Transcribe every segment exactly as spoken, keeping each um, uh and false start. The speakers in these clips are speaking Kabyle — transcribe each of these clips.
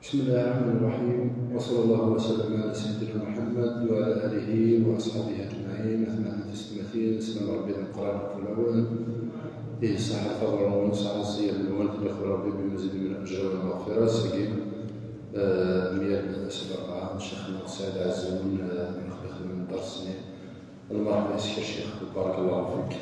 بسم الله الرحمن الرحيم، وصلى الله وسلم على سيدنا محمد وعلى آله وأصحابه أجمعين. أثناء تستمثيل اسم ربي القرآن الأول، إيه صحة الغرون، صحة الصيام الأول، تدخل ربي بمزيد من الأجر والمغفرة. سجل، آه، مية أسباب عام شيخنا السيد عزون، آه، من خلق من درسني. المرحبا يا الشيخ، بارك الله فيك.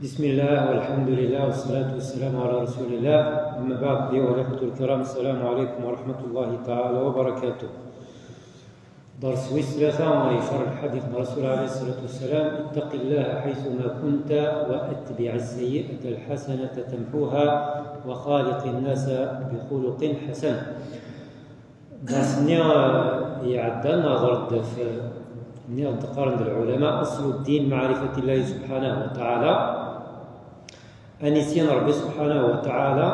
بسم الله والحمد لله والصلاة والسلام على رسول الله. أما بعد، أيها الأخوة الكرام، السلام عليكم ورحمة الله تعالى وبركاته. درس ويس ثلاثة، يشرح الحديث مع الرسول عليه الصلاة والسلام: اتق الله حيثما كنت وأتبع السيئة الحسنة تمحوها وخالق الناس بخلق حسن. Dars-nni, eh, iɛeddan, nehder-d ɣef, eh, nniɣ-d qqaren-d lɛulama: أصل الدين معرفة الله سبحانه وتعالى. Ad nissin Ṛebbi subḥanahu wa taɛala.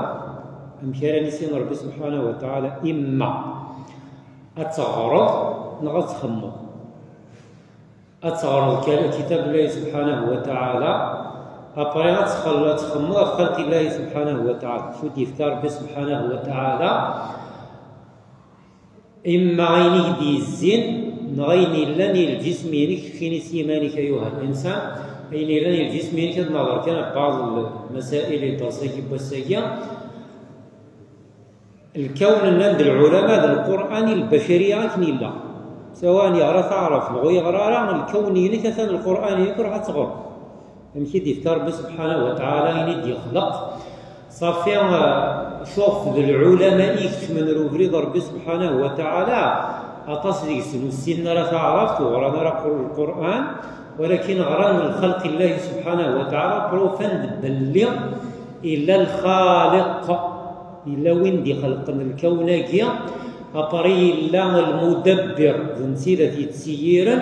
Amek ara nissin Ṛebbi subḥanahu wa taɛala? Imma ad teɣreḍ neɣ ad txemmeḍ. Ad teɣreḍ ka-, kitab Llahi subḥanahu wa taɛala, après ad txel-, ad txemmeḍ ɣef xalq Llahi subḥanahu wa taɛala. Acu d-yefka Ṛebbi subḥanahu wa taɛala? Imma ayen i k-d-yezzin, neɣ ayen yellan i lǧism-inek, keččini s yiman-ik, ayuha linsan, ayen yellan i lǧism-inek, ad nehder kan ɣef baɛḍ lmasail i dders-agi n wass-agi. Lkawn, nnan-d lɛulama, d Lqur'an i lbacariya akken yella. Sawan yeɣra taɛrabt neɣ ur yeɣra ara, lkawn-inek atan Lqur'an-inek, ruḥ ad teɣreḍ. Amek i d-yefka Ṛebbi subḥanahu wa taɛala ayen i d-yexleq? Ṣafi, eh, cuɣef d lɛulama i ikecmen ar ubrid n Ṛebbi subḥanahu wa taɛala, aṭas deg-sen ur ssinen ara taɛrabt, ur ɣran ara Lqur'an, walakin ɣran lxalq Illahi subḥanahu wa taɛala, pṛufan-d belli illa Lxaliq, illa win d-ixelqen lkawn-agi, après illa Lmudabbir, d netta i d at-yettṣeyyiren,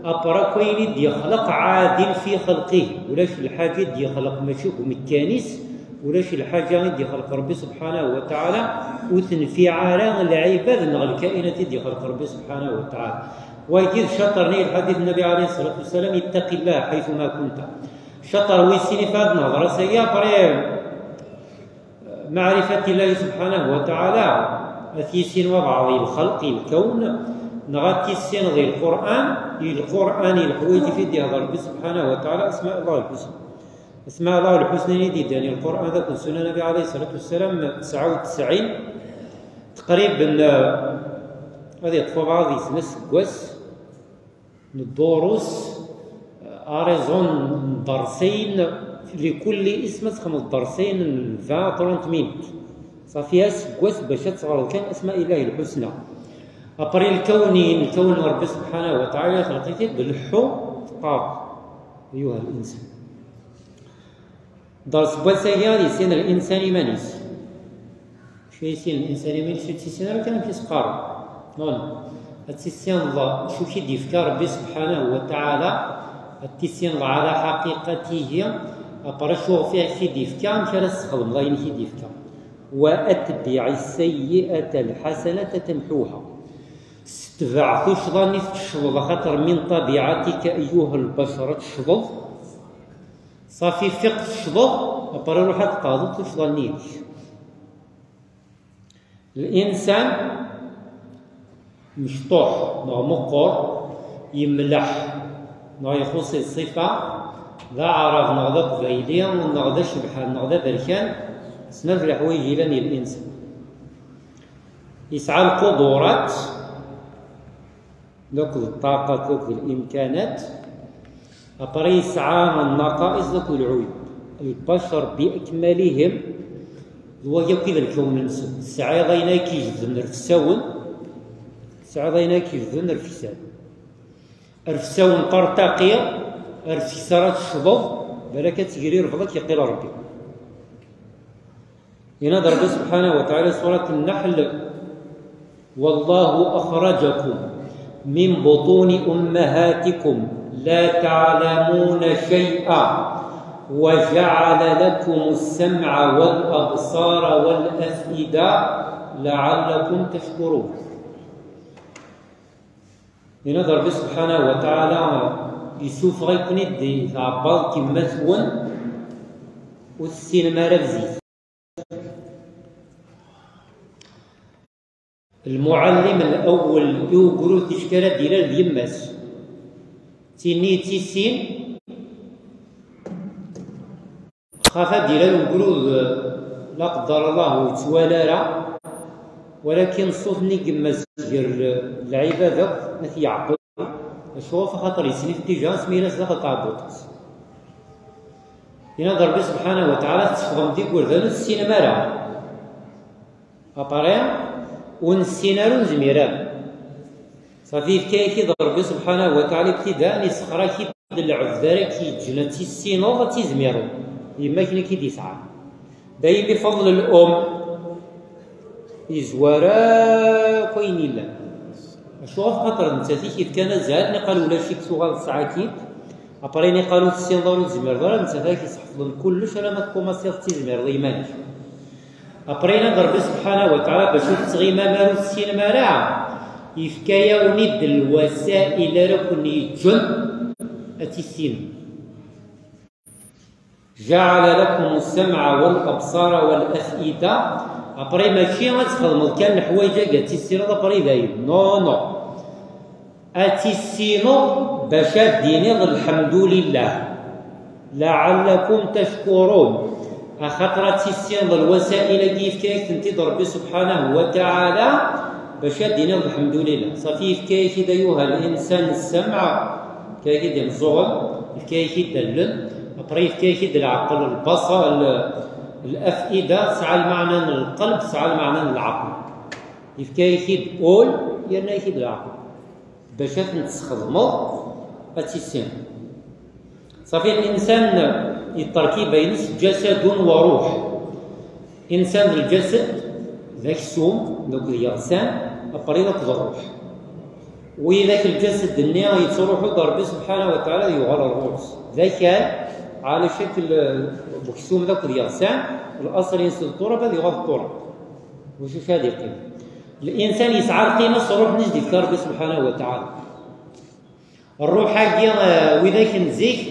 après akk ayen i d-yexleq ɛadil fi xelqih, ulac lḥaǧa i d-yexleq mačči deg umekkan-is, ulac lḥaǧa i d-yexleq Ṛebbi subḥanahu wa taɛala ur tenfiɛ ara lɛibad neɣ lkainat i d-yexleq Ṛebbi subḥanahu wa taɛala. Wagi d ccaṭer-nni n lḥadit n Nnbi ɛalayhi ṣṣalatu wassalam: اتق الله حيثما كنت. Ccaṭer wis sin i fad nehder ass-agi, après, maɛrifat Illahi subḥanahu wa taɛala, ad t-yissin wabɛaḍ i lxelq, i lkawn, neɣ ad t-tissineḍ i Lqur'an, i Lqur'an, i leḥwayeǧ i t-id-yehder Ṛebbi subḥanahu wa taɛala, asma Allah lḥusna. Asma Allah lḥusna i d-yeddan i Lqur'an akked Sunna Nnbi ɛalayhi ṣṣalatu wassalam, tesɛa u tesɛin, teqriben, eh, ad yeṭṭef wabɛaḍ yesna aseggas n ddurus, eh, à raison n ddersayen, likulli ism ad txedmeḍ ddersayen n vingt, trente minutes. Ṣafi aseggas bac ad teɣreḍ kan asma Illahi lḥusna. Après lkawn-in, lkawn n Ṛebbi subḥanahu wa taɛala ixleq-it-id, leḥḥu, teqqareḍ, ayuha linsan. Ders n wass-agi ad yissin linsan iman-is. Acu yissin linsan iman-is? Ur t-yissin ara kan amek i s-qqaren. Non, non. Ad tissineḍ acu i k-id-yefka Ṛebbi subḥanahu wa taɛala, ad tissineḍ ɛala ḥaqiqatihi, après acu ɣef i k-id-yefka, amek ara s-txedmeḍ ayen i k-id-yefka. وأتبع السيئة الحسنة تمحها. Setbeɛ tuccḍa-nni teccḍeḍ, axaṭer من طبيعتك أيها البشر ad teccḍeḍ. Ṣafi, fiq teccḍeḍ, après ruḥ ad tqeɛdeḍ tuccḍa-nni-inek. Linsan mecṭuḥ neɣ meqqer, yemleḥ neɣ ixuṣ-it ṣṣifa, d aɛrab neɣ d aqbayli neɣ d acebḥan neɣ d aberkan, snat leḥwayeǧ yellan i linsan. Yesɛa lqudurat, akked ṭṭaqa, akked limkanat. Après yesɛa nnaqais akked lɛuyub. Lbacer bi akmalihim, d wagi akk i d lkawn-nsen. Tesɛiḍ ayen ay k-ijebbden rfsawen, tesɛiḍ ayen ay k-ijebbden rfsan. Rfsawen tertaqi, ar tefses ara teccḍeḍ, balak ad tegrirbeḍ ad k-iqqil Ṛebbi. Yenna-d Ṛebbi subḥanahu wa taɛala, Surat Nnaḥl: والله أخرجكم من بطون أمهاتكم لا تعلمون شيئا وجعل لكم السمع والأبصار والأفئدة لعلكم تشكرون. Yenna-d Ṛebbi subḥanahu wa taɛala: Yessufeɣ-iken-id di tɛebbaḍt n yemma-twen, ur tessinem ara bzit. Lmuɛallim lawel i ugrud ticki ara d-ilal d yemma-s. Tinni i tissin, xaf ad d-ilal ugrud, la qeddar Allah, ur yettwali ara, walakin ṣṣut-nni n yemma-s gar lɛibad akk ad t-yeɛqel. Acuɣef? Axaṭer yessen-it dija asmi yella sdaxel tɛebbuṭ-is. Yenna-d Ṛebbi subḥanahu wa taɛala: Tessufɣem-d igerdan ur tessinem ara. Après, ur nessin ara, ur nezmir ara. Safi, yefka-yak-id Ṛebbi subḥanahu wa taɛala ibtidaan, isexxer-ak-id lɛebd ara k-yeǧǧen ad tissineḍ, ad tizmireḍ. Yemma akken i k-id-isɛa. Daymi fadl l-um yezwar akk ayen yellan. Acuɣef? Axaṭer d nettat i k-yefkan azal, niqal ulac-ik tuɣaleḍ tesɛa-k-id. Après niqal ur tessineḍ ara, ur tezmireḍ ara, d nettat ara k-yesḥefḍen kullec alamma tkumasiḍ ad tizmireḍ i yiman-ik. Après yenna-d Ṛebbi subḥanahu wa taɛala, bac ur tettɣimam ara ur tessinem ara, yefka-yawen-id lwasail ara ken-yeǧǧen ad tissinem. جعل لكم السمع والأبصار والأفئدة. Après mačči ad txedmeḍ kan leḥwayeǧ-agi ad tissineḍ après dayen. Non, non. Ad tissineḍ bac ad d-tiniḍ lḥemdulillah. لعلكم تشكرون. Axaṭer ad tissineḍ lwasail-agi yefka-yak-tent-id Ṛebbi subḥanahu wa taɛala bac ad d-tiniḍ lḥemdulillah. Safi, yefka-yak-id ayuha linsan ssemɛa, yefka-yak-id imeẓẓuɣen, yefka-yak-id allen, après yefka-yak-id lɛeqel, lbaṣar, l-, lafida, tesɛa lmeɛna n lqelb, tesɛa lmeɛna n lɛeqel. Yefka-yak-id ul, yerna-yak-id lɛeqel. Bac ad ten-tesxedmeḍ, ad tissineḍ. Safi, linsan yeṭṭerkib-ines jasadun wa ruḥ. Insan d lǧased, d aksum, d akked yeɣsan, après d akked ṛṛuḥ. Widak lǧased-nni yettruḥu-d Ṛebbi subḥanahu wa taɛala yuɣal ar ɣur-s. D akal, ɛla ccakl, uksum d akked yeɣsan, laṣel-ines d turab, ad yuɣal d turab. Ulac acu ad yeqqim. Linsan yesɛa lqima s ṛṛuḥ-nni i s-d-yefka Ṛebbi subḥanahu wa taɛala. Ṛṛuḥ-agi, eh, widak n zik,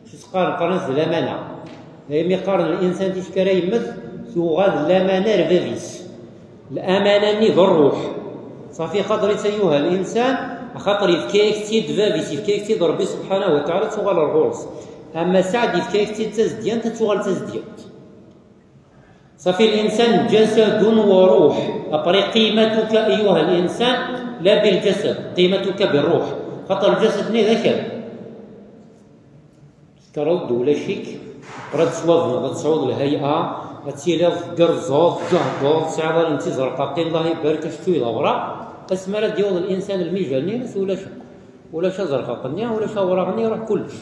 s qqaren, qqaren-as d lamana. Daymi qqaren linsan ticki ara yemmet, tuɣal d lamana ar bab-is. Lamana-nni d ṛṛuḥ. Safi, xaṭer-itt ayuha linsan, axaṭer yefka-yak-tt-id bab-is, yefka-yak-tt-id Ṛebbi subḥanahu wa taɛala, tuɣal ar ɣur-s. Ama saɛd yefka-yak-tt-id d tazedyant, ad tuɣal d tazedyant. Safi, linsan jasadun wa ruḥ. Après, قيمتك أيها الإنسان لا بالجسد، قيمتك بالروح. Xaṭer lǧased-nni d akal. Tekkreḍ-d ulac-ik, après ad teswabneḍ, ad tesɛuḍ lhay'a, ad tiliḍ tgerrzeḍ, tǧehdeḍ, tesɛiḍ allen d tizerqaqin, Allah ibarek, acettuy d awraq. Asmi ara d-yaweḍ linsan lmijal-nni, ulac akk. Ulac azerqaq-nni, ulac awraq-nni, iruḥ kullec.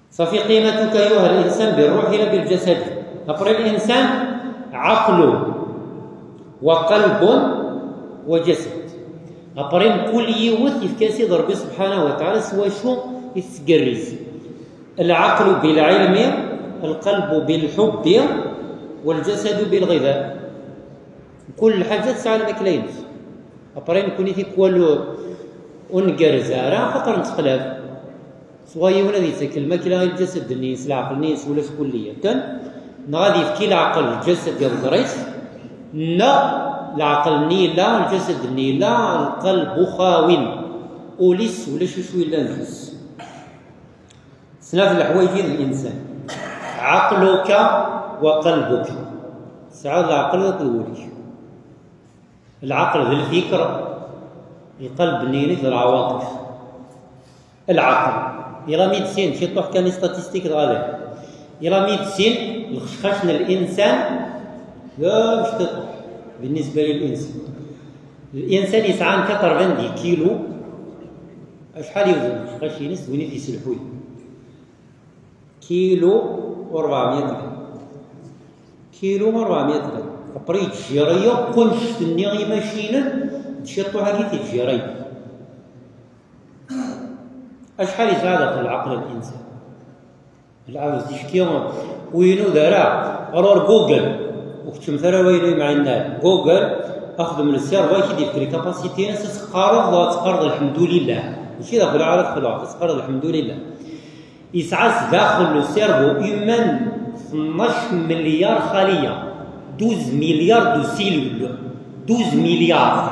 Safi, قيمتك أيها الإنسان بالروح لا بالجسد. Après, الإنسان عقل وقلب وجسد. Après, mkul yiwet yefka-as-id Ṛebbi subḥanahu wa taɛala s wacu i tettgerriz. العقل بالعلم، القلب بالحب، والجسد بالغذاء. Mkul lḥaǧa tesɛa lmakla-ines. Après, nekkni tikwal ur, ur ngerrez ara, axaṭer netteqlab. Swa yiwen ad yettak lmakla i lǧased-nni, s leɛqel-nni, s ulac kulliyatan, neɣ ad yefki leɛqel lǧased iḍegger-it, neɣ leɛqel-nni yella, lǧased-nni yella, lqelb uxawin, ul-is ulac acu yellan deg-s. Snat leḥwayeǧ i d linsan. عقلك وقلبك. Tesɛiḍ leɛqel akked wul-ik. Lɛaqel d lfikr, lqalb-nni-inek d lɛawaṭif. Lɛaqel. I la médecine, ciṭuḥ kan i statistique dɣa dahi. I la médecine, lxecxac n linsan, d amecṭuḥ, بالنسبة للإنسان. Linsan yesɛan quatre-vingt-dix kilos, acḥal yewzen lxecxac-ines d win i t-yesselḥuyen? Kilu u ṛebɛemya gram. Kilo rebɛemya gram. Après yettjiri akk annect-nni imacinen d ciṭuḥ-agi t-yettjiri. Acḥal yesɛa daxel lɛeql n linsan? Lɛebd ticki ur inud ara. Ɣer Google, ur keččmet ara wayen ur yemɛinen ara. Google, axdem le cerveau, ad k-id-yefk les capacités-ines, ad teqqareḍ, ad teqqareḍ lḥemdulillah. Mačči daxel ara txelɛeḍ, ad teqqareḍ lḥemdulillah. Yesɛa sdaxel le cerveau humain tnac milliards xaliya, douze milliards de cellules, douze milliards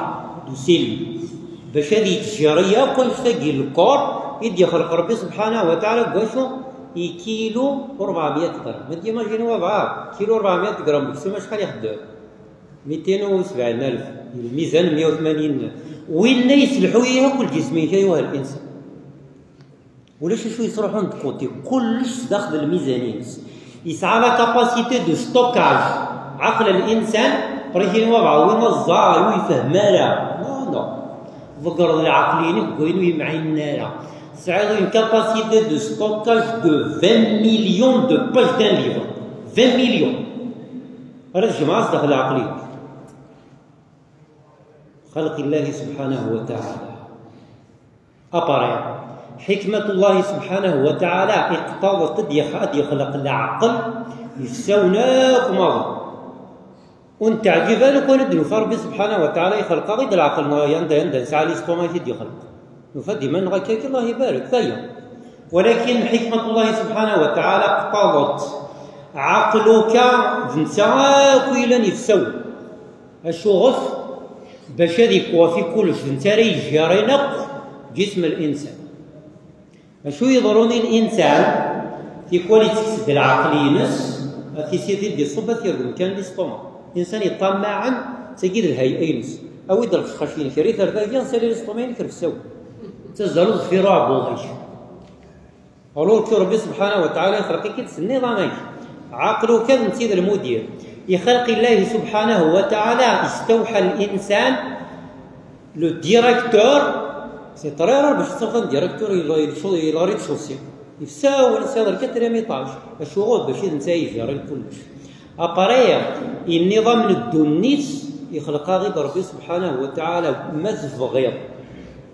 de cellules, bac ad yettjiri akk annect-agi le corps i d-yexleq Rebbi subḥanahu wa taɛala deg wacu? I kilo u rebɛemya gram. Ma d-imagini wa bɛaḍ, kilo u rebɛemya gram deg ssuma acḥal ixeddem? Mitin u sebɛin alef. Lmizan mya u tmanyin. Winna yeslḥu-yi akk lǧism-ik ayuha linsan. Ulac acu yettruḥun de côté, kullec sdaxel lmizan-ines. Yesɛa la capacité de stockage. Ɛaqel n linsan, rikini wa bɛaḍ win aẓar, ur yefhem ara. Non, non. Ḍeggreḍ lɛaqel-inek deg wayen ur yemɛinen ara. Tesɛiḍ une capacité de stockage de vingt millions de pages d'un livre. Vingt millions. Ara tjemɛeḍ sdaxel lɛaqel-inek. خلق الله سبحانه وتعالى. Après, حكمة الله سبحانه وتعالى iqtaḍ-d ad yexlaq lɛaqel yefsawen akk maḍi. Ur netteɛǧib ara lukan ad d-nufa Rebbi subḥanahu wa taɛala ixleq-aɣ-id lɛaqel-nneɣ, anda, anda nesɛa l'estomac i t-id-yexleq. Nufa-d iman-nneɣ akka, Allah ibarek, d aya. Walakin حكمة الله سبحانه وتعالى qtaḍet ɛaqel-uka d netta akk i yellan yefsawen. Acuɣef? Bac ad ikwafi kullec, d netta ara yejjirin akk ǧism n linsan. Acu yeḍrun i linsan? Tikwal ittekkes-d lɛaqel-ines, ad t-issirid iṣubb ad t-yerr deg umkan n l'estomac. Insan yeṭṭamaɛen, d tagi d lhay'a-ines. Awi-d lqecqac-inek, err-it ar dagi, sali l'estomac-inek, refs-awen. Ttazzaleḍ deffir uɛebbuḍ-ik. Alors que Rebbi subḥanahu wa taɛala ixleq-ik-id s nniḍam-agi. Ɛaqel-uka d netta i d lmudir. I xalq Illahi subḥanahu wa taɛala istawḥa linsan le directeur, c'est très rare bac tettafeḍ un directeur il, il, il, il arrête chaussée. Yefsawen, c'est le quatrième étage. Acuɣer? Bac d netta i yejrin kullec. Après, i nniḍam n ddunit, ixleq-aɣ-id Rebbi subḥanahu wa taɛala, ma tebɣiḍ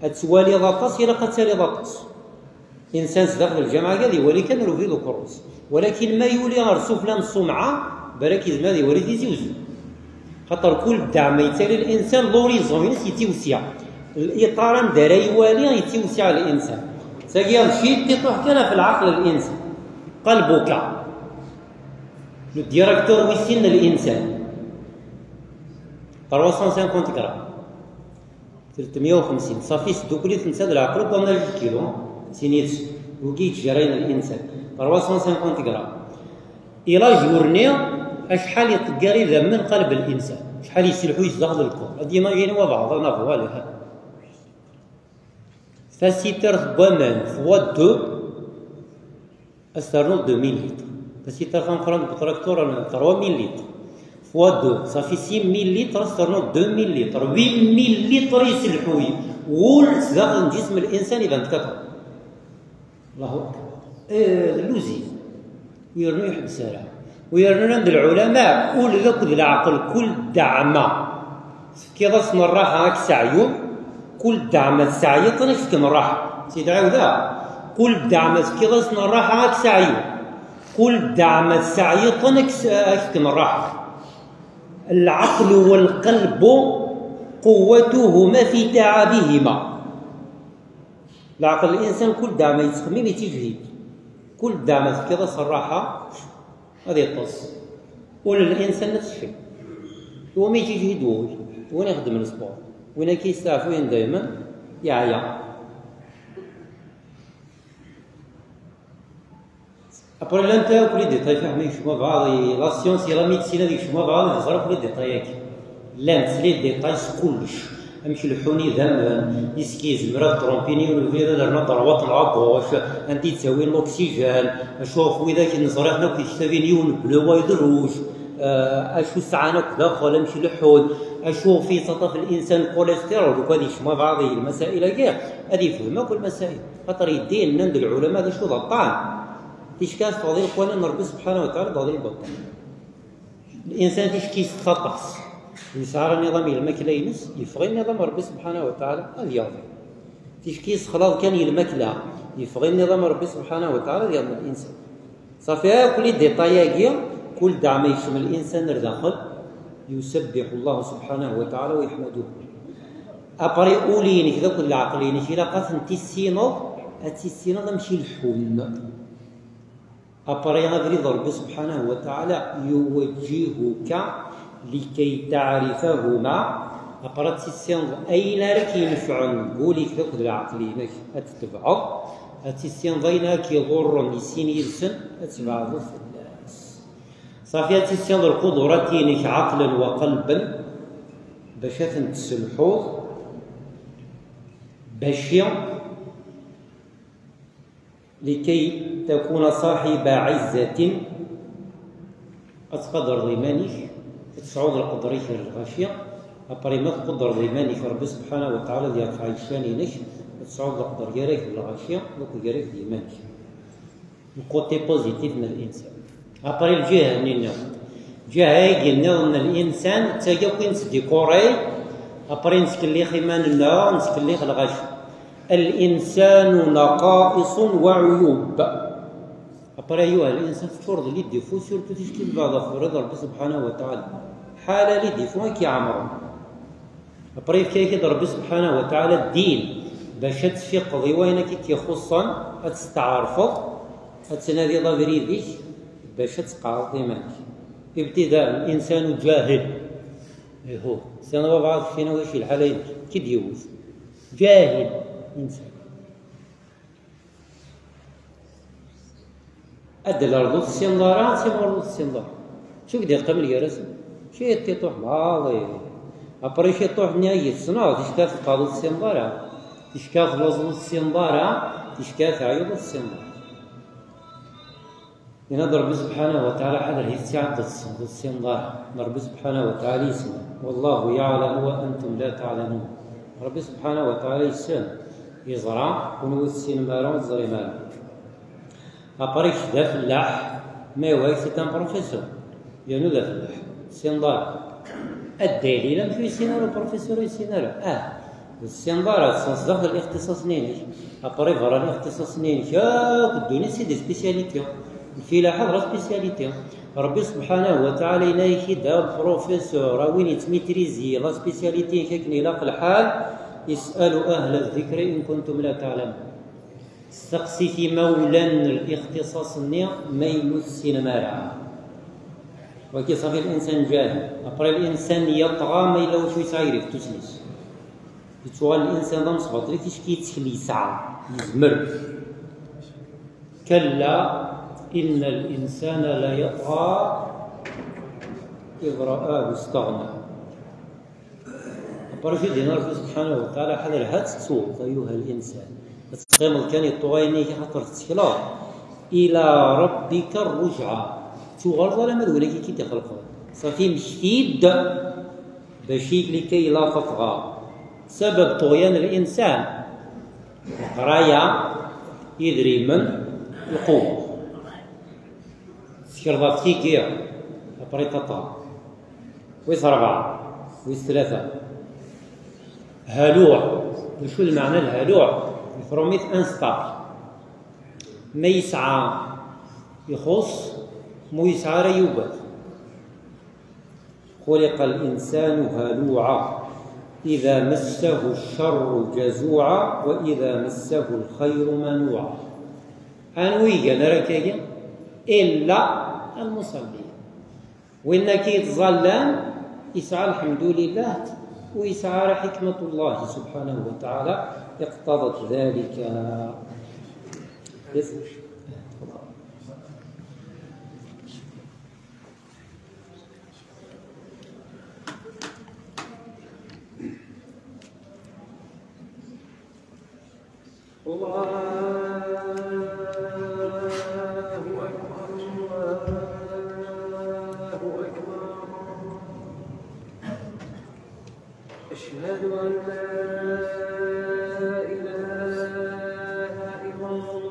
ad twaliḍ aṭas, ilaq ad taliḍ aṭas. Insan sdaxel lǧameɛ-agi ad iwali kan rubid ukerrus. Walakin ma yuli ɣer sufella n ṣṣumɛa, balak yezmer ad iwali Tizi Uzzu. Xaṭer kul ddeɛma yettali linsan, l'horizon-ines yettiwsiɛ. Liṭar anda ara iwali yettiwsiɛ linsan. Tagi d ciṭiṭuḥ kan ɣef lɛaqel n linsan. Qalbuka. Le directeur wis sin n linsan. Trois cent cinquante grammes. Telt mya u xemsin. Ṣafi, sdukkel-it netta d leɛqel n wannaj d kilo. Sinit, wigi yettjarayen linsan. Trois cent cinquante grammes. I la journée, acḥal iṭeggar idammen qalb linsan? Acḥal yesselḥuy sdaxel lkor? Ad d-imagini wa beɛḍ, neɣ voilà. Tasitart n waman, fois deux, ad s-ternuḍ deux mille litres. Tasitart tameqqrant n utraktur, trois mille litres. Fois deux, ça fait six mille litres, ad s-ternuḍ deux mille litres. Huit mille litres yesselḥuy wul sdaxel n ǧism n linsan i vingt-quatre heures. Allahu akbar. Eh, d lluzi. Ur yernu yeḥbes ara. Ur yernu, nnan-d lɛulama, ul d akked leɛqel, kul ddeɛma tefkiḍ-asen rraḥa ad k-seɛyun, kul ddeɛma tesseɛyiḍ-ten ad k-fken rraḥa. Sidi ɛiwda, kul ddeɛma tefkiḍ-asen rraḥa ad k-seɛyun, kul ddeɛma tesseɛyiḍ-ten ad k-s-, ad k-fken rraḥa. العقل والقلب قوتهما في تعبهما. Leɛqel n linsan kul ddeɛma yettxemmim, yettijhid. Kul ddeɛma tefkiḍ-as rraḥa, ad iṭṭes. Ul n linsan nefs ccay. Iwumi yettijhid wul? Win ixeddmen sport. Win akka yesteɛfuyen daymen, yeɛya. Après, llant akk les détails, fiḥel ma yekcem wabɛaḍ, i la science, i la médecine, ad yekcem wabɛaḍ, ad iẓer akk les détails-agi. Llant les détails s kullec. Amek leḥḥun idammen, est-ce que yezmer ad trompin yiwen ubrid, ad rren à droite neɣ à gauche, anda yettawin l'oxygène, acu ɣef widak neẓra akken akk di tektabin yiwen bleu, wayeḍ rouge, euh, acu sɛan akk daxel, amek leḥḥun, acu ɣef yettaṭṭaf linsan cholestérol, deg ad yekcem wabɛaḍ i lmasail-agi, ad yefhem akk lmasail. Xaṭer yedda yenna-d lɛulama d acu d aṭṭan. Ticki ad teffeɣ di leqwanen n Rebbi subḥanahu wa taɛala, teffeɣ di lbaṭel. L'insan ticki yessex aṭas, yesɛa nniḍam i lmakla-ines, yeffeɣ nniḍam Ṛebbi subḥanahu wa taɛala ad yaḍi. Ticki yessexlaḍ kan i lmakla, yeffeɣ nniḍam Ṛebbi subḥanahu wa taɛala ad yaḍi l'insan. Ṣafi akk les détails-agi, kul ddeɛ ma yekcem l'insan ar daxel, يسبح الله سبحانه وتعالى ويحمده. Après ul-inek d akked leɛqel-inek ilaq ad ten-tissineḍ, ad tissineḍ amek i leḥḥun. Après abrid Ṛebbi subḥanahu wa taɛala يوجهك لكي تعرفهما. Après ad tissineḍ ayen ara k-yenfɛen deg ul-ik d akked leɛqel-inek ad t-tebɛeḍ, ad tissineḍ ayen ara k-iḍurren i sin yid-sen ad tbeɛdeḍ fell-as. Ṣafi ad tissineḍ lqudurat-inek ɛeqlen wa qalben bac ad tent-tesselḥuḍ, bac لكي تكون صاحب عزة. Ad tqadreḍ iman-ik, ad tesɛuḍ lqedr-ik ɣer lɣaci. Après ma tqudreḍ iman-ik, Ṛebbi subḥanahu wa taɛala ad yerfeɛ iccan-inek, ad tesɛuḍ leqder gar-ak d lɣaci akked gar-ak d iman-ik. Le côté positif n l'insan. Après lǧiha-nni nniḍen, lǧiha-agi nniḍen n l'insan d tagi akk i nettdikuri. Après nettkellix iman-nneɣ, nettkellix lɣaci. الإنسان نقائص وعيوب. Après ayuha l'insan teččureḍ d les défauts, surtout ticki tebɛed ɣef wrad Ṛebbi subḥanahu wa taɛala. Ḥala les défauts i k-iɛemṛen. Après yefka-ak-id Ṛebbi subḥanahu wa taɛala ddin bac ad tfiqeḍ i wayen akka i k-ixuṣṣen, ad testeɛṛfeḍ, ad tnadiḍ abrid-ik bac ad tqeɛɛdeḍ iman-ik. ابتداء الإنسان جاهل. Ihu, sɛiɣ baba ad kfin ulac lḥala-inek, ki d-yiwet. Jahil, insan. Ad d-lerḍu tessineḍ ara, ad timɣur ur tessineḍ ara. Acu i k-d-iqqimen gar-asen? Ciṭiṭuḥ maḍi. Après ciṭuḥ-nni ay tessneḍ, ticka tfeqɛeḍ ur tessineḍ ara. Ticka telluẓeḍ ur tessineḍ ara. Ticka teɛyiḍ ur tessineḍ ara. Yenna-d Ṛebbi subḥanahu wa taɛala, ḥader hi ttiɛad ad tessneḍ ur tessineḍ ara. Ṛebbi subḥanahu wa taɛala yessen. والله يعلم وأنتم لا تعلمون. Ṛebbi subḥanahu wa taɛala yessen, yeẓra, kunwi ur tessinem ara, ur teẓrim ara. Après kečč d afellaḥ, mais ouais, c'est un professeur. Yernu d afellaḥ, ur tessineḍ ara. Addalil, amek ur yessin ara uprofesseur, ur yessin ara? Ah, ur tessineḍ ara, tessneḍ zdaxel lixtiṣaṣ-nni-inek. Après berra lixtiṣaṣ-nni-inek, akk ddunit c'est des spécialités. Lfilaḥa d la spécialité. Ṛebbi subḥanahu wa taɛala yenna-ak-id, a professeur, a win yettmitrizi la spécialité-inek akken ilaq lḥal, اسألوا أهل الذكر إن كنتم لا تعلمون. Steqsit imawlan n lixtiṣaṣ-nni ma yella ur tessinem ara. Wagi ṣafi l'insan jahil. Après l'insan yeṭɣa ma yella wacu yesɛa gar ibeṭṭusen-is. Yettuɣal l'insan d amesbaṭli, ticki yettkel yesɛa, yezmer. كلا إن الإنسان ليطغى إذ رآه استغنى. Après, i d-yenna Ṛebbi subḥanahu wa taɛala, ḥader ha tettuḍ, ayuha linsan. Ad teqqimeḍ kan i ṭṭuɣ ayen-ik, axaṭer tettekleḍ. إلى ربك الرجعى. Tuɣaleḍ alamma d win-agi i k-id-ixelqen. Ṣafi, mmekti-d bac-ik لكي لا تطغى. Sabab ṭuɣyan n linsan, leqraya, idrimen, lqut. Tekkreḍ ɣef tigi, après taṭa. Wis ṛebɛa, wis tlata. Haluɛ. D acu d lmeɛna n lhaluɛ? Di trumit, instable. Ma yesɛa ixuṣ, ma ur yesɛi ara yubat. خلق الإنسان هلوعا إذا مسه الشر جزوعا وإذا مسه الخير منوعا. Anwa i igan ara akkagi? إلا المصلين. Win akka yettẓallan, yesɛa lḥemdulillah, ur yesɛi ara حكمة الله سبحانه وتعالى اقتضت ذلك. الله أكبر، الله أكبر. أشهد أن لا إله إلا الله.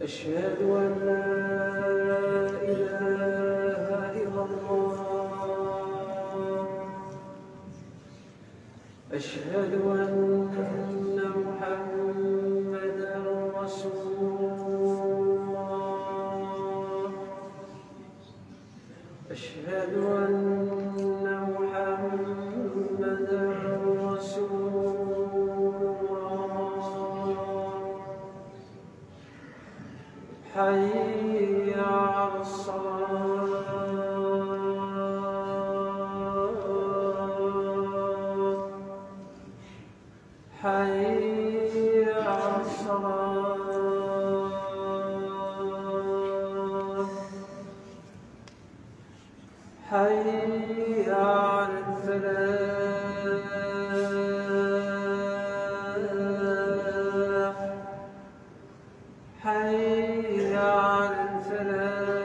أشهد أن لا إله إلا الله. أشهد أن محمدا رسول الله. أشهد أن محمدا رسول الله. حي على الصلاة. حي على الصلاة. حي على الفلاح. حي على الفلاح.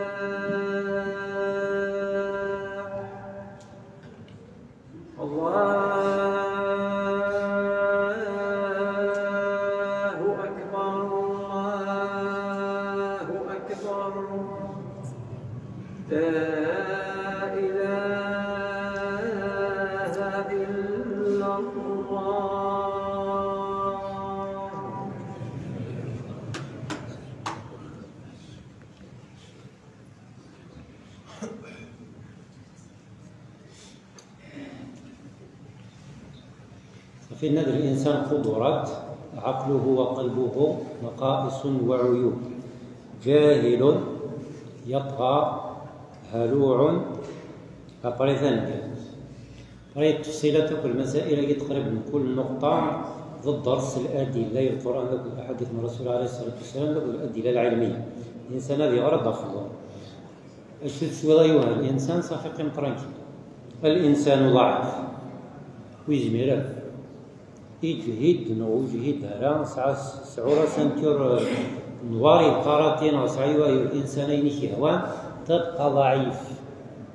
الله أكبر، الله أكبر. لا إله إلا الله. صافي، هاد الإنسان قدرات، عقله وقلبه نقائص وعيوب، جاهل، يطغى، هلوع، أبريثان. Après التفصيلات أكل المسائل أكيد تقريبا كل نقطة ضد درس الأدلة، القرآن أكل الأحاديث من الرسول عليه الصلاة والسلام أكل الأدلة العلمية. الإنسان هذه غرض أخوه. أشد سوى يوها الإنسان صافي قيم ترانكي. الإنسان ضعيف. ويزمير يجهد نو يجهد راه سعى سعورة سنتير نواري القراتين وسعى يوها الإنسان ينكي هوان تبقى ضعيف.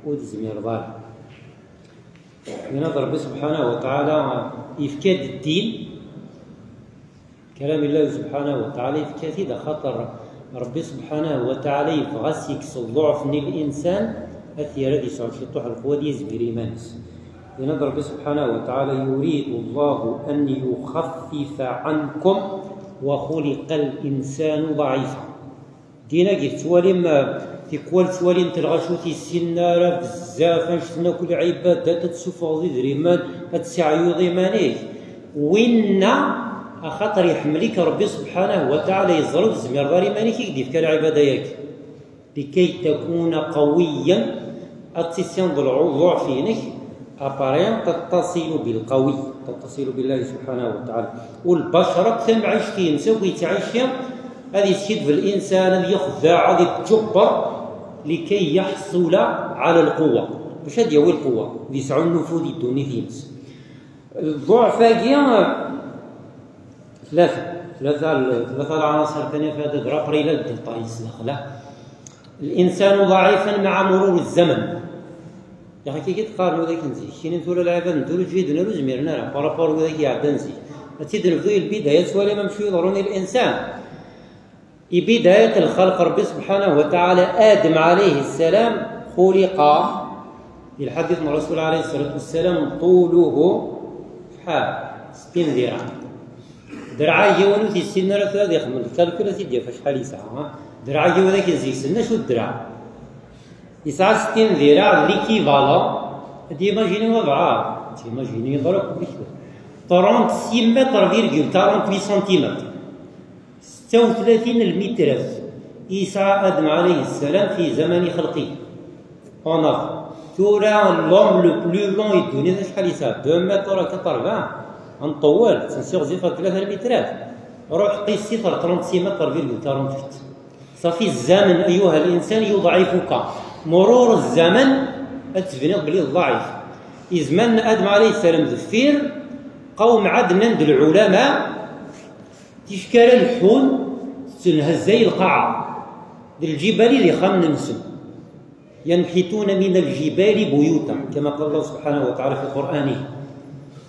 وتزمير ضعيف. ينظر ربي سبحانه وتعالى يفكاد الدين. كلام الله سبحانه وتعالى يفكاتي دا خاطر ربي سبحانه وتعالى يبغى يكس الضعف من الإنسان، أثير هذه سعود شطوح القوة دي يزمير إيمانس. ينظر ربي سبحانه وتعالى: يريد الله أن يخفف عنكم وخلق الإنسان ضعيفا. Dinagi tettwalim, tikwal tettwalim lɣaci ur t-issinen ara bezzaf, annect-nni akk lɛibadat, ad tessufɣeḍ idrimen, ad tesseɛyuḍ iman-ik. Winna, axaṭer iḥemmel-ik Rebbi subḥanahu wa taɛala, yeẓra ur tezmireḍ ara iman-ik i k-d-ifka lɛibada-yagi. لكي تكون قويا, ad tissineḍ lɛu-, ḍuɛf-inek, après تتصل بالقوي, تتصل بالله سبحانه وتعالى. Ur lbacer akk tamɛict-ines akk yettɛici, ad yeskiddeb الإنسان, ad yexdeɛ, ad yettjebber, لكي يحصل على القوة, bac ad yawi lqewwa, ad yesɛu nnufud i ddunit-ines. Lḍuɛf-agi, tlata, tlata, tlata lɛanaṣer kan i fad ad rapri la d-iṭṭay s daxel. الإنسان ضعيفا مع مرور الزمن. Yaxi kiki teqqaren widak n zik, kinin tura lɛibad n tura ǧǧiden ur zmiren ara, par rapport widak iɛeddan zik. Ad tt-id-nebdu i lbidaya, ad twalim amek yeḍrun i الإنسان. I bidayat lxalq Rebbi subḥanahu wa taɛala, Adem ɛalayhi ssalam xuliqa, di lḥadit n Rasul ɛalayhi ssalatu wassalam, طوله شحال؟ ستين ذراع. Ddreɛ-agi, win ur t-yessinen ara tura ad ixemmem lkalkul, ad t-id-yaf acḥal yesɛa, ha? Ddreɛ-agi, wid akken zik ssnen acu d ddreɛ. Yesɛa ستين ذراع, l'équivalent, ad d-imagini wabɛaḍ, ad d-imagini ḍrek, trente-six mètres virgule quarante-huit centimètres. ستة وثلاثين المترات i yesɛa Adem ɛalayhi ssalam في زمن خلقه. En avant. Tura, l'homme le plus long i ddunit acḥal yesɛa? Deux mètres quatre-vingts. Ad nṭewwel, ttnsiɣ zifar tlata lmitrat. Ruḥ qis-it ɣer trente-six mètres virgule quarante-huit. Ṣafi, الزمن أيها الإنسان يضعفك. مرور الزمن ad tebniḍ belli d ḍɛif. I zzman n Adem ɛalayhi ssalam deffir, qawm Ɛad nnan-d lɛulama, ticki ara leḥḥun, tettenhazzay lqaɛa. D lǧibal i d ixxamen-nsen. ينحتون من الجبال بيوتا، كما قال الله سبحانه وتعالى في قرآنه.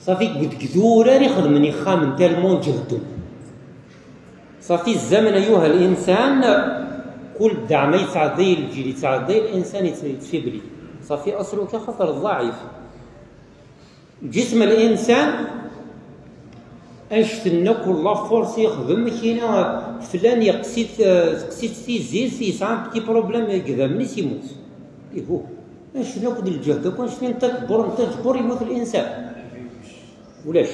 Ṣafi, deg, deg idurar i xedmen ixxamen, tellement ǧehden. Ṣafi, zzamen, ayuha linsan, kul ddeɛma yettɛedday lǧil, yettɛedday linsan, yett-, yettfibli. Ṣafi, aṣlu kan xaṭer ḍɛif. Ǧism linsan, annect-nni akk la force yexdem, kina flan yeqqes-it, eh, teqqes-it tizit, yesɛa un petit problème deg idammen-is, yemmut. Ihu, annect-nni akk d lǧehd akk, annect-nni n takbur, n tajbur, yemmut linsan. Ulac.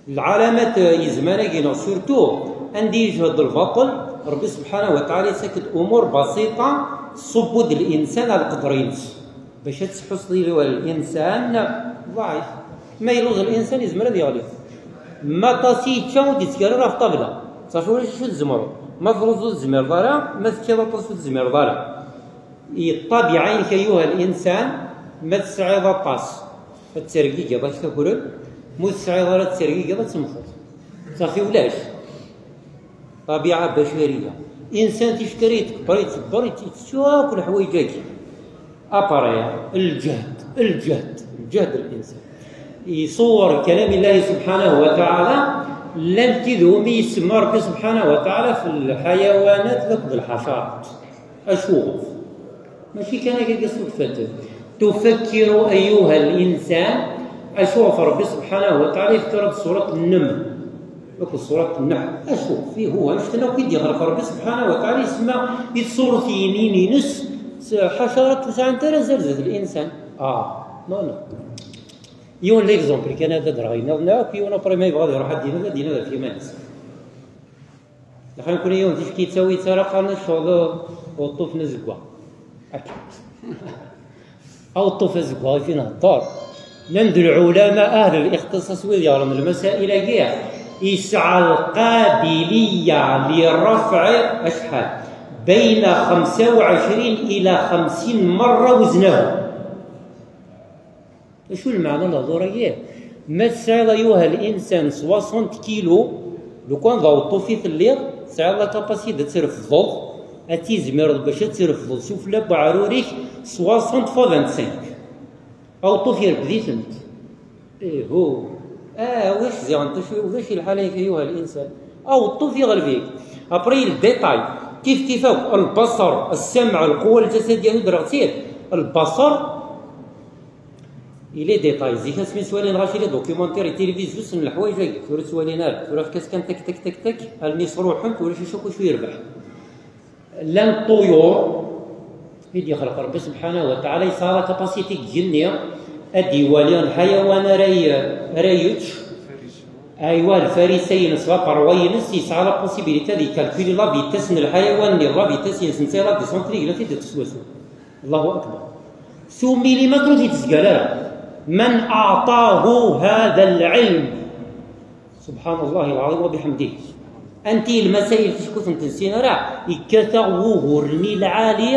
Lɛalamat, eh, yezman-agi-nneɣ, surtout anda yejhed lbaṭel, Rebbi subḥanahu wa taɛala yettak-d umur basita, tṣubbu-d linsan ar leqder-ines. Bac ad tḥusseḍ i linsan ḍɛif. Ma yelluẓ linsan, yezmer ad yeɣli. Ma aṭas i yečča, ur d-yettker ara ɣef ṭṭabla. Ṣafi, ulac acu tzemreḍ. Ma telluẓeḍ, ur tezmireḍ ara. Ma teččiḍ aṭas, ur tezmireḍ ara. Ṭṭabiɛa-inek, ayuha linsan, ma tesɛiḍ aṭas, ad tergigiḍ, ad k-takren. Ma ur tesɛiḍ ara, ad tergigiḍ, ad temmteḍ. Ṣafi, ulac. Ṭabiɛa bacariya. Insan ticki ara yetkebber, yettebber, yett-, yettettu akk leḥwayeǧ-agi. Appareil, lǧehd, lǧehd, lǧehd n linsan. Iṣewwer kalam Illahi subḥanahu wa taɛala, llan tid umi isemma Rebbi subḥanahu wa taɛala f lḥayawanat akked lḥacarat. Acuɣef? Mačči kan akka i s-tufat. Tufakkiru, ayuha linsan, acuɣef Rebbi subḥanahu wa taɛala yefka-d surat Nnaml akked surat Nneḥl? Acuɣef? Ihu, annect-nni akk i d-yexleq Rebbi subḥanahu wa taɛala, isemma i tsurat-inin-ines s ḥacarat, ur sɛant ara azal zdat linsan. Ah, non, non. Yiwen l'exemple kan ad d-rɣin, akk yiwen après ma yebɣa ad iruḥ ad d-inud, ad d-inud ɣef yiman-is. Daxel nekkni yiwen ticki yettawi-tt ara qqaren-as ccɣel uweṭṭuf n azeggaɣ. Akka. Aweṭṭuf azeggaɣ i fin hedder. Llan d lɛulama ahl lixtiṣaṣ wid yeɣren lmasail-agi, yesɛa lqabiliya li rafɛi acḥal? Bayna xemsa u ɛecrin ila xemsin merra weznahu. Acu lmeɛna n lehdur-agi? Ma tesɛiḍ ayuha linsan soixante kilos, lukan d aweṭṭuf i telliḍ, tesɛiḍ la capacité ad trefdeḍ, ad tizmireḍ bac ad trefdeḍ sufella n weɛrur-ik soixante fois vingt-cinq. Aweṭṭuf irebd-itent. Ihu. Ah, ulac ziɣen, acu, ulac lḥal-agi ayuha linsan. Aweṭṭuf iɣleb-ik. Après, le détail. Kif kif akk, lbaṣer, ssem, lquwa lǧasadiya, d lbaṣer, il est détail. Zik asmi ttwalin ɣaci les documentaires, tilivizyu, ssnen leḥwayeǧ-agi. Tura ttwalin ara. Tura efk-as kan tak, tak, tak, tak, almi sruḥent, ulac acu akk acu yerbeḥ. Llan ṭṭuyur i d-yexleq Rebbi subḥanahu wa taɛala, yesɛa la capacité deg igenni ad d-iwali lḥayawan ara y-, ara yečč. Aywa, lfarisa-ines, laperwa-ines, yesɛa la possibilité ad ikalkuli la vitesse n lḥayawan-nni, la vitesse-ines netta, la descente-nni, yella t-id-iṭṭes s wasu. Allahu akbar. S umilimetr ur t-yettezgal ara. Man aɛṭahu hada lɛilm. Subḥan Allahi lɛaḍim wa biḥemdih. Anti lmasayil ticki ur tent-nessin ara, yekkat-aɣ wugur-nni lɛali,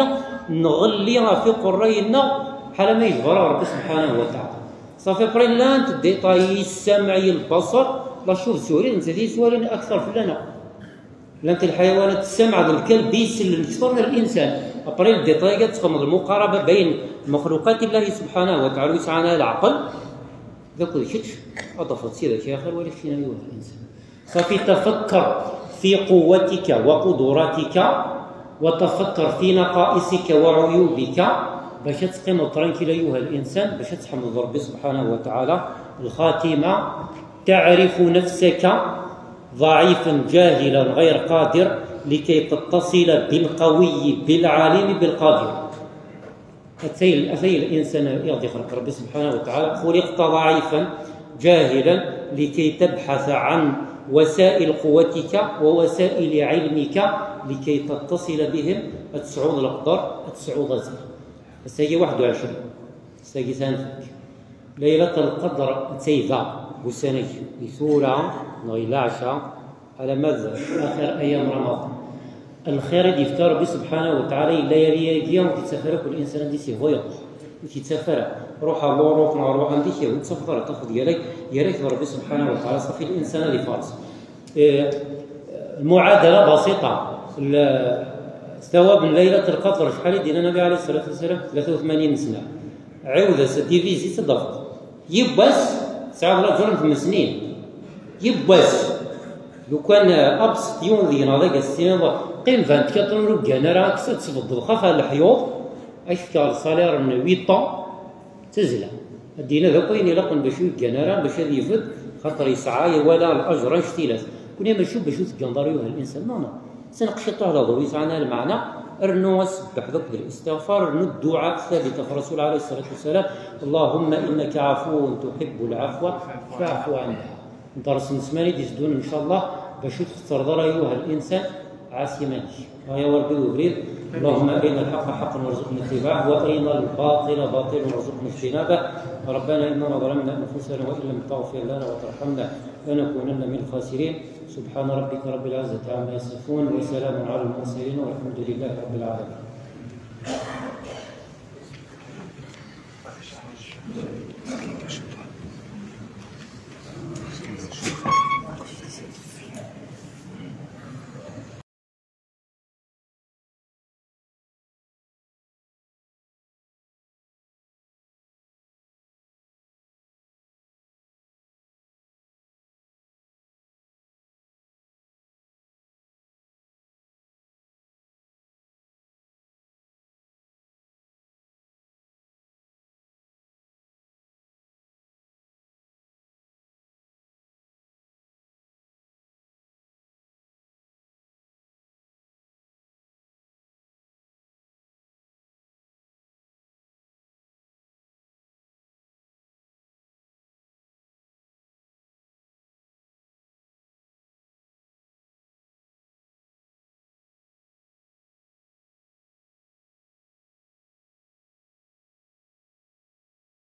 nɣelli ɣef iqerray-nneɣ, ḥala ma yejber-aɣ Rebbi subḥanahu wa taɛala. Ṣafi, après llant détails, ssem, lbaṣer, la chauve-souris, nettat i yettwalin akteṛ fell-aneɣ. Llant lḥayawanat, ssem d lkalb i isellen kteṛ n linsan. Après, le détail-agi ad txedmeḍ lmuqaraba bayn mexluqat Illahi subḥanahu wa taɛala, ur yesɛan ara leɛqel, d akked kečč, ad tafeḍ sida-k axir wala keččini ayuha linsan. Ṣafi, tafakker fi quwwatika wa quduratika, wa tafakker fi naqaisika wa uyubika, bac ad teqqimeḍ tranquille ayuha linsan, bac ad tḥemdeḍ Rebbi subḥanahu wa taɛala. Lxatima, taɛrifu nafsaka ضعيفا جاهلا غير قادر لكي تتصل بالقوي بالعليم بالقدير. Atay, atay linsan i ɣ-d-ixleq Rebbi subḥanahu wa taɛala, خلقت ضعيفا جاهلا لكي تبحث عن وسائل قوتك ووسائل علمك لكي تتصل بهم, ad tesɛuḍ leqder, ad tesɛuḍ azal. Ass-agi waḥed u ɛecrin, ass-agi tanfak. Laylat al-Qadr attay da, ussan-agi, i tura, neɣ i leɛca, alamma d axir ayyam Ramadan. Lxir i d-yefka Rebbi subḥanahu wa taɛala yella yal yagi, ur t-yettaf ara akk linsan anda i s-yebɣa yeḍfer. Ur t-yettaf ara. Ruḥ ar Luṛup neɣ ruḥ anda i k-yehwa, ur t-tafeḍ ara, tafeḍ gar-ak, gar-ak d Rebbi subḥanahu wa taɛala, ṣafi linsan ad ifaṛes. Eh, lmuɛadala basiṭa. L-, ssawab n Laylat al-Qadr, acḥal i d-yenna Nabi alayhi ṣṣalatu wassalam? Tlata u tmanyin n sna. Ɛiwed-as, divise-it, ad d-tafeḍ. Yiwwas, tesɛiḍ laǧer n tmes snin. Yiwwas. Lukan abṣeṭ yiwen deg-neɣ d agas tiniḍ, qqim vingt-quatre heures ur ggan ara, kkes ad tbeddeḍ xaf ɣer leḥyuḍ, ad k-fkeɣ lsalaire n huit ans, d tazzla. Ad d-yini d akk ayen ilaqen bac ur yeggan ara, bac ad yebded, xaṭer yesɛa, iwala lajer annect-ilat. Kuni mačči bac ur tegganeḍ ara yuha linsan, non, non. Ttnaqciṭ uɛlaḍ ur yesɛan ara lmeɛna, rnu asebbeḥ d akked listiɣfar, rnu dduɛa thabit ɣef Rasul alayhi ṣṣalatu wassalam, اللهم إنك عفو تحب العفو فاعف عنا. Ders n ssmana i d-iteddun, ncallah, bac ur txettreḍ ara yuha linsan, ɛass iman-ik. Aya Rebbi d ubrid. اللهم أرنا الحق حقا وارزقنا اتباعه، وأرنا الباطل باطلا وارزقنا اجتنابه. ربنا إننا ظلمنا أنفسنا وإن لم تغفر لنا وترحمنا لنكونن من الخاسرين. سبحان ربك رب العزة عما يصفون، وسلام على المرسلين، والحمد لله رب العالمين.